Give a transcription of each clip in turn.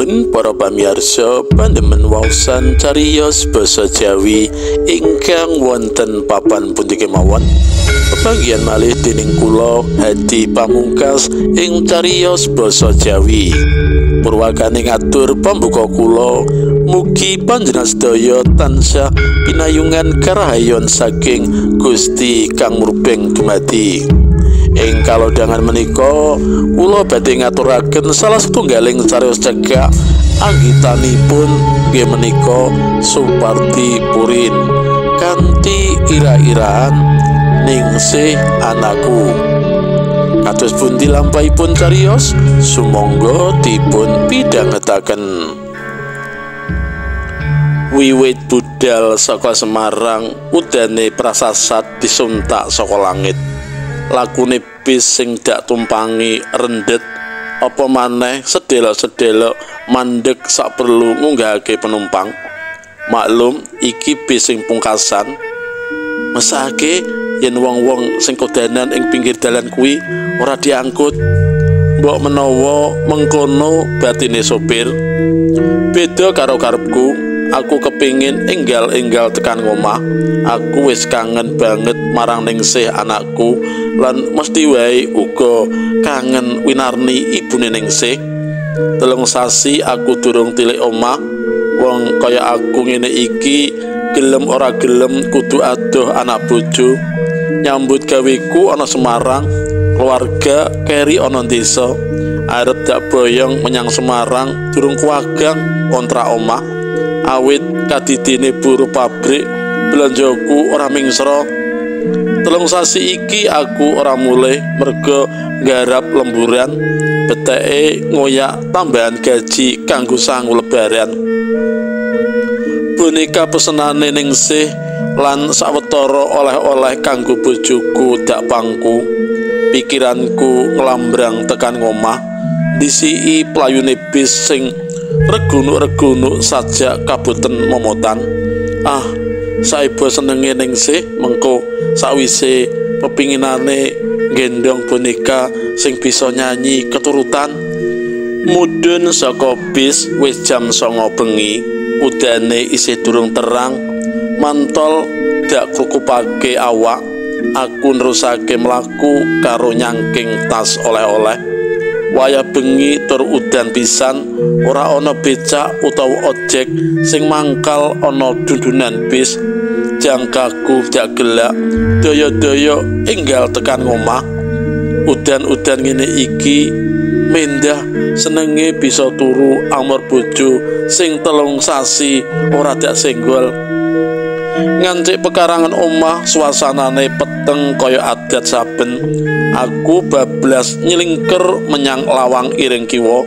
Nuwun para pamirsa pandemen waosan cariyos basa Jawi ingkang wonten papan pundi kemawon. Pepanggihan malih dening kula Hadi Pamungkas ing cariyos basa Jawi. Purwakane ngatur pambuka kula, mugi panjenengan sedaya tansah pinayungan karahayon saking Gusti kang murbeng dumadi. Ing kalodhangan menika kula badhe ngaturaken salah setunggaling cariyos cekak anggitanipun nggih menika Suparti Purin kanthi ira-iraan Ningsih Anakku. Kados pundi lampahipun cariyos, sumangga dipun pidhangetaken. Wiwit budal saka Semarang, udane prasasat disuntak saka langit. Lakune bis sing dak tumpangi rendet, apa maneh sedelok-sedelok mandek sak perlu ngunggahake penumpang. Maklum iki bis sing pungkasan. Mesake yen wong-wong sing kodanan ing pinggir dalan kuwi ora diangkut. Mbok menawa mengkono batine sopir. Beda karo karepku, aku kepingin enggal-enggal tekan ngomah. Aku wis kangen banget marang Ningsih anakku lan mesti wae uga kangen Winarni ibune Ningsih. 3 sasi aku durung tilik omah. Wong kaya aku ngene iki gelem ora gelem kudu adoh anak bojo. Nyambut gaweku ana Semarang, keluarga keri ana desa. Arep dak boyong menyang Semarang durung kuwagang kontrak omah. Awit kadidine buruh pabrik, belanjaku ora mingsra. 3 sasi iki aku ora mulih merga nggarap lemburan, beteke ngoyak tambahan gaji kanggo sangu lebaran. Boneka pesenane Ningsih lan sawetara oleh-oleh kanggo bojoku dak pangku. Pikiranku nglambrang tekan ngomah, disiki playune bis sing regunuk-regunuk sajak kabuten momotan. Ah, saiba senenge Ningsih mengko sawise pepinginane nggendong boneka sing bisa nyanyi keturutan. Mudhun saka bis wis jam 09.00 bengi, udane isih durung terang. Mantol dak krukupake awak, aku nerusake mlaku karo nyangking tas oleh-oleh. Wayah bengi tur udan pisan, ora ana becak utawa ojek sing mangkal ana dundunan bis. Jangkaku dak gelak, daya-daya enggal tekan ngomah. Udan-udan ngene iki mendah senenge bisa turu amor bojo sing 3 sasi ora dak senggol. Ngancik pekarangan omah suasanane peteng kaya adat saben. Aku bablas nyelingker menyang lawang iring kiwa.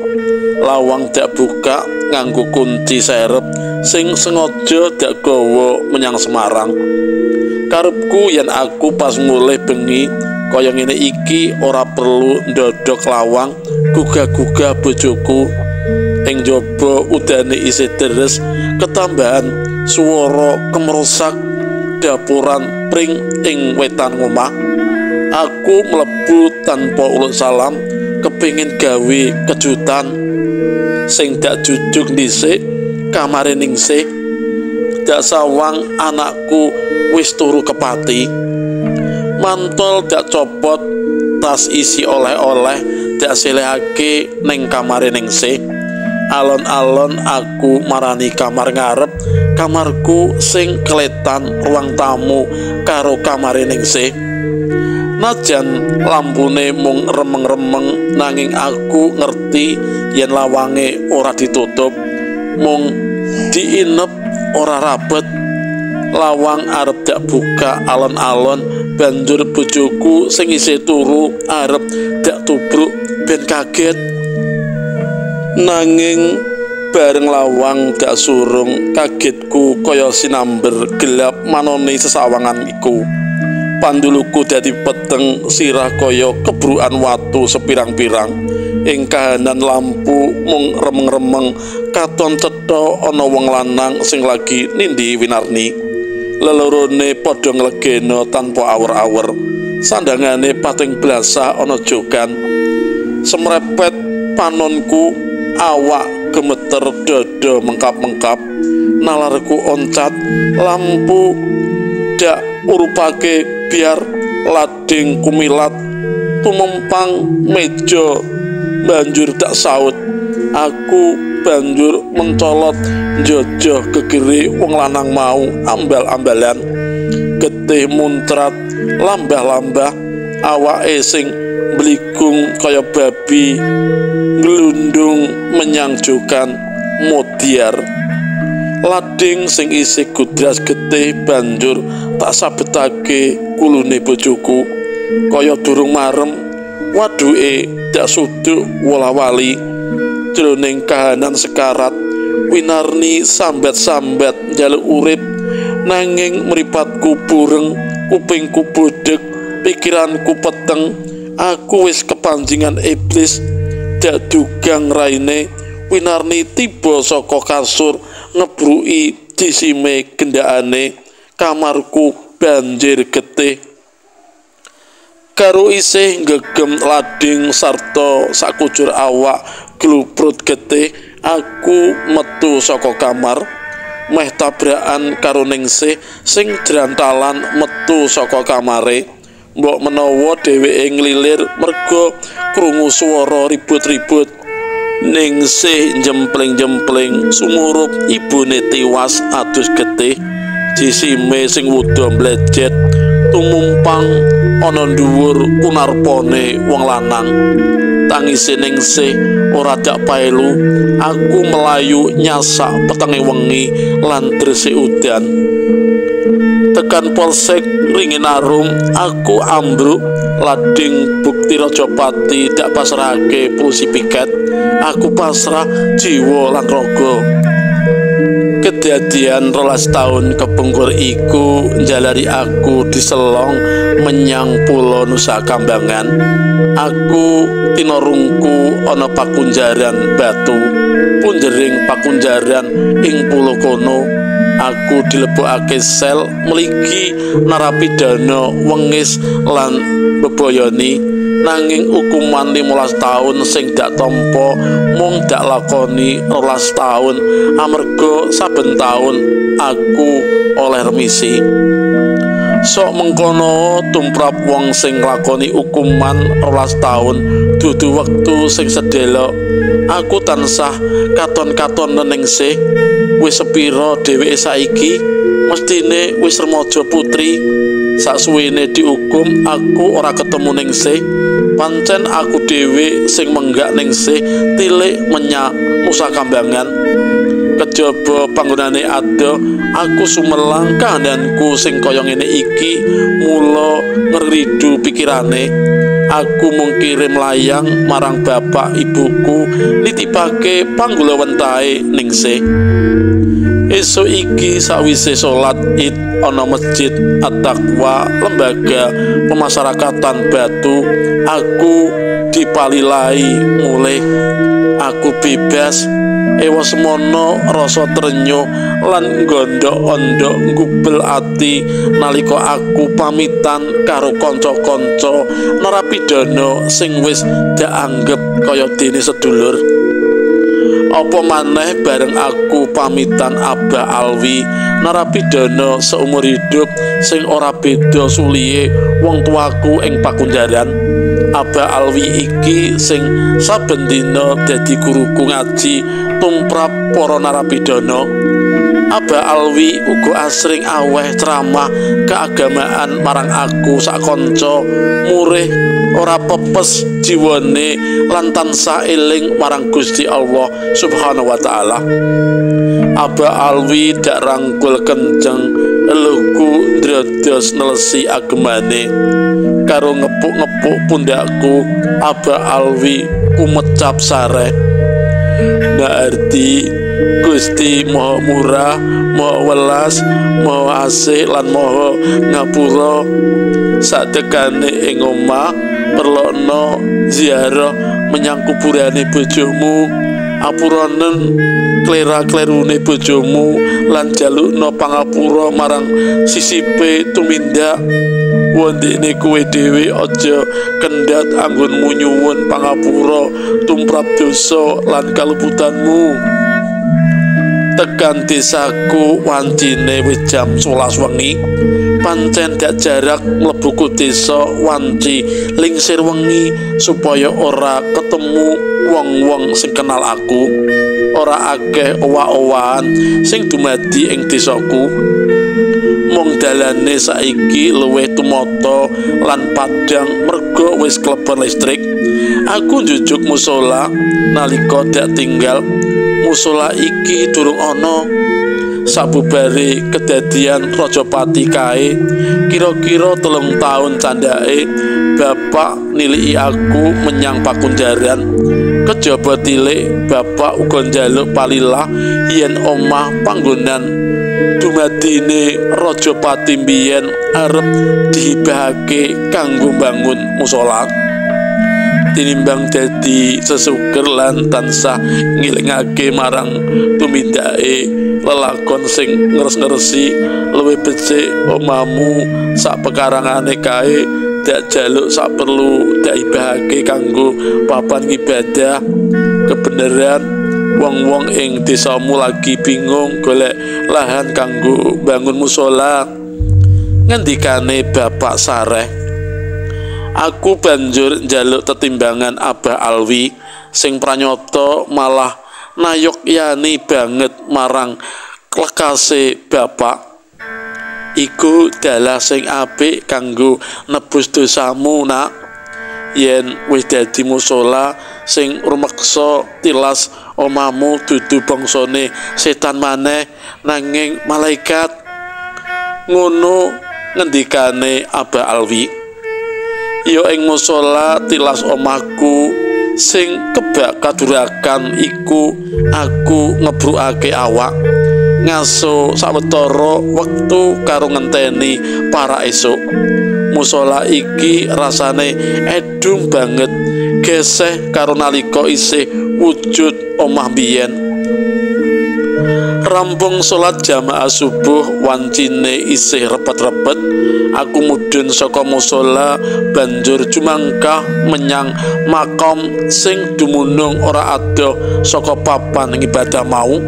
Lawang dak buka nganggo kunci serep sing sengaja dak gawa menyang Semarang. Karepku yen aku pas mulih bengi kaya ngene iki ora perlu ndodok lawang, gugah-gugah bojoku. Ing jaba udane isih deres, ketambahan swara kemerusak dapuran pring ing wetan omah. Aku mlebu tanpa uluk salam, kepingin gawe kejutan. Sing dak jujuk dhisik kamare Ningsih. Dak sawang anakku wis turu kepati. Mantol dak copot, tas isi oleh-oleh dak selehake ning kamare Ningsih. Alon-alon aku marani kamar ngarep, kamarku sing keletan ruang tamu karo kamare Ningsih. Najan lampune mung remeng-remeng, nanging aku ngerti yen lawange ora ditutup, mung diinep ora rapet. Lawang arep dak buka alon-alon, banjur bojoku sing isih turu arep dak tubruk ben kaget. Nanging bareng lawang dak surung, kagetku kaya sinamber gelap manoni sesawangan iku. Panduluku dadi peteng, sirah kaya kebrukan watu sepirang-pirang. Ing kahanan lampu mung remeng-remeng, katon cetha ana wong lanang sing lagi nindhi Winarni. Lelorone padha nglegena tanpa awer-awer. Sandangane pating blasah ana jogan. Semrepet panonku Awak gemeter, dada mengkap-mengkap, nalarku oncat, lampu dak urupake biar lading kumilat tumempang meja banjur dak saut. Aku banjur mencolot njojoh gegere wong lanang mau ambal-ambalan. Getih muncrat lambah-lambah, awake sing bligung kaya babi nglundung menyang jokan modiar. Lading sing isih gudras getih banjur tak sabetake kulune bojoku. Kaya durung marem, waduke dak suduk wola-wali. Jroning kahanan sekarat, Winarni sambat-sambat njaluk urip, nanging mripatku bureng, kupingku bodhek, pikiranku peteng. Aku wis kepanjingan iblis. Dak dugang raine Winarni tiba saka kasur ngebruki jisime gendakane. Kamarku banjir getih. Karo isih nggegem lading sarta sakujur awak gluprut getih, aku metu saka kamar. Meh tabrakan karo Ningsih sing jrantalan metu saka kamare. Mbok menawa dheweke nglilir merga krungu swara ribut-ribut. Ningsih jempling-jempling sumurup ibune tiwas adus getih. Jisime sing wuda mblejet tumumpang ana dhuwur kunarpone wong lanang. Tangise Ningsih ora dak paelu. Aku melayu nyasak petenge wengi lan dresik udan. Tekan polsek Ringinarum, aku ambruk. Lading bukti Rajapati dak pasrahake polisi piket. Aku pasrah jiwa lan raga. Kedadian 12 tahun kepungkur iku njalari aku diselong menyang Pulau Nusa Kambangan. Aku tinorungku ana pakunjaran batu, punjering pakunjaran ing pulo kono. Aku dilebokake sel mligi narapidana wengis lan beboyoni, nanging hukuman 15 tahun sing dak tampa mung dak lakoni 12 tahun amarga saben taun aku oleh remisi. Sok mengkono tumrap wong sing nglakoni hukuman 12 tahun dudu wektu sing sedelok. Aku tansah katon-katon Ningsih. Wis sepira dheweke saiki? Mestine wis remaja putri. Saksuwene dihukum aku ora ketemu Ningsih. Pancen aku dhewe sing menggak Ningsih tilik menyang Nusa Kambangan. Kejaba panggonane adoh, aku sumelang kahananku sing kaya ngene iki mula ngridu pikirane. Aku mung kirim layang marang bapak ibuku nitipake panggulawentahe Ningsih. Esuk iki sawise salat Id ana masjid At-Taqwa lembaga pemasyarakatan Batu, aku dipalilai mulih. Aku bebas. Ewa semono rasa trenyuh lan gondok-ondok ngubel ati nalika aku pamitan karo kanca-kanca narapidana sing wis dak anggep kaya dene sedulur. Apa maneh bareng aku pamitan Abah Alwi, narapidana seumur hidup sing ora beda sulihe wong tuaku ing pakunjaran. Abah Alwi iki sing saben dina dadi guruku ngaji tumrap para narapidana. Abah Alwi uga asring aweh ceramah keagamaan marang aku sak kanca murih ora pepes jiwane lan tansah eling marang Gusti Allah Subhanahu wa taala. Abah Alwi dak rangkul kenceng, eluhku ndredos nelesi agemane. Karo ngepuk-ngepuk pundakku, Abah Alwi kumecap sareh. Nah arti Gusti Maha Murah, Maha Welas, Maha Asih lan Maha Ngapura. Satekane ing omah perlokno ziarah menyang kuburane bojomu. Apuranen klera-klerune bojomu lan jalukna pangapura marang sisipe tumindak. Wondene kowe dhewe aja kendhat anggonmu nyuwun pangapura tumrap dosa lan kaluputanmu. Tekan desaku wancine wis jam 11 wengi. Pancen dak jarak mlebu ku desa wanci lingsir wengi supaya ora ketemu wong-wong sing kenal aku. Ora akeh owah-owahan sing dumadi ing desaku. Mung dalane saiki luwih tumata lan padhang merga wis klebon listrik. Aku njujuk musala nalika dak tinggal. Musala iki durung ana. Sabubare kedadian Rajapati kae kira-kira 3 tahun candhake bapak niliki aku menyang Pakunjaran. Kejaba tilik bapak uga njaluk palilah yen omah panggonan dumadine Rajapati mbiyen arep dihibahake kanggo mbangun musala. Tinimbang dadi sesuker lan tansah ngilingake marang tumindake lelakon sing ngres-ngresi, luwih becik omamu sak pekarangane kae dak jaluk sak perlu dak ibahake kanggo papan ibadah. Kebenaran wong-wong ing desamu lagi bingung golek lahan kanggo bangun musala, ngendikane Bapak Sareh. Aku banjur njaluk tetimbangan Abah Alwi sing pranyata malah nayokyani banget marang klekase bapak. Iku dalah sing apik kanggo nebus dosamu, nak. Yen wis dadi musala sing rumeksa tilas omamu dudu bangsane setan maneh nanging malaikat. Ngono ngendikane Abah Alwi. Ya ing musala tilas omahku sing kebak kadurakan iku aku ngebrukake awak ngaso sawetara wektu karo ngenteni para esuk. Musala iki rasane edung banget, geseh karo nalika isih wujud omah biyen. Rampung salat jamaah subuh wancine isih repet-repet, aku mudhun saka musala banjur jumangkah menyang makom sing dumunung ora adoh saka papan ngibadah mau.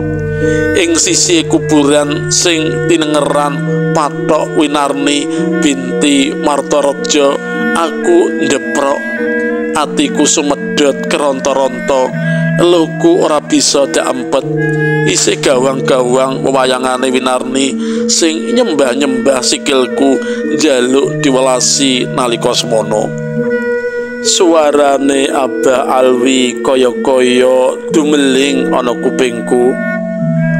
Ing sisi kuburan sing tinengeran pathok Winarni binti Martorejo, aku ndeprok. Atiku sumedhot keronto-ronto, eluhku ora bisa diempet. Isih gawang-gawang wewayangane Winarni sing nyembah-nyembah sikilku njaluk diwelasi nalika semono. Suarane Abah Alwi kaya-kaya dumeling ana kupingku.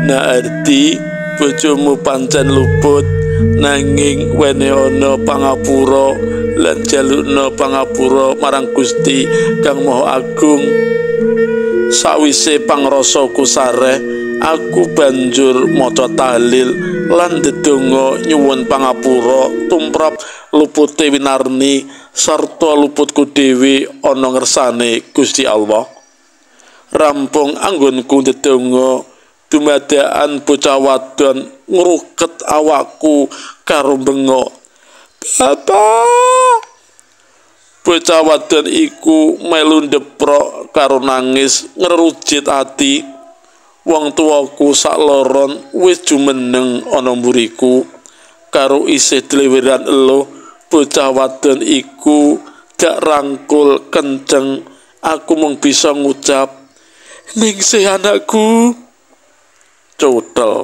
Nah arti bojomu pancen luput, nanging wene ana pangapura lan jalukna pangapura marang Gusti Kang Maha Agung. Sawise pangrasaku sareh, aku banjur maca tahlil lan ndedonga nyuwun pangapura tumrap lupute Winarni sarta luputku dhewe ana ngersane Gusti Allah. Rampung anggonku ndedonga, dumadakan bocah wadon ngruket awakku karo bengok. Bapak! Bocah wadon iku melu ndeprok karo nangis ngrujit ati. Wong tuaku sakloron wis jumeneng ana mburiku karo isih dleweran eluh. Bocah wadon iku dak rangkul kenceng. Aku mung bisa ngucap, "Ningsih anakku." Cotel.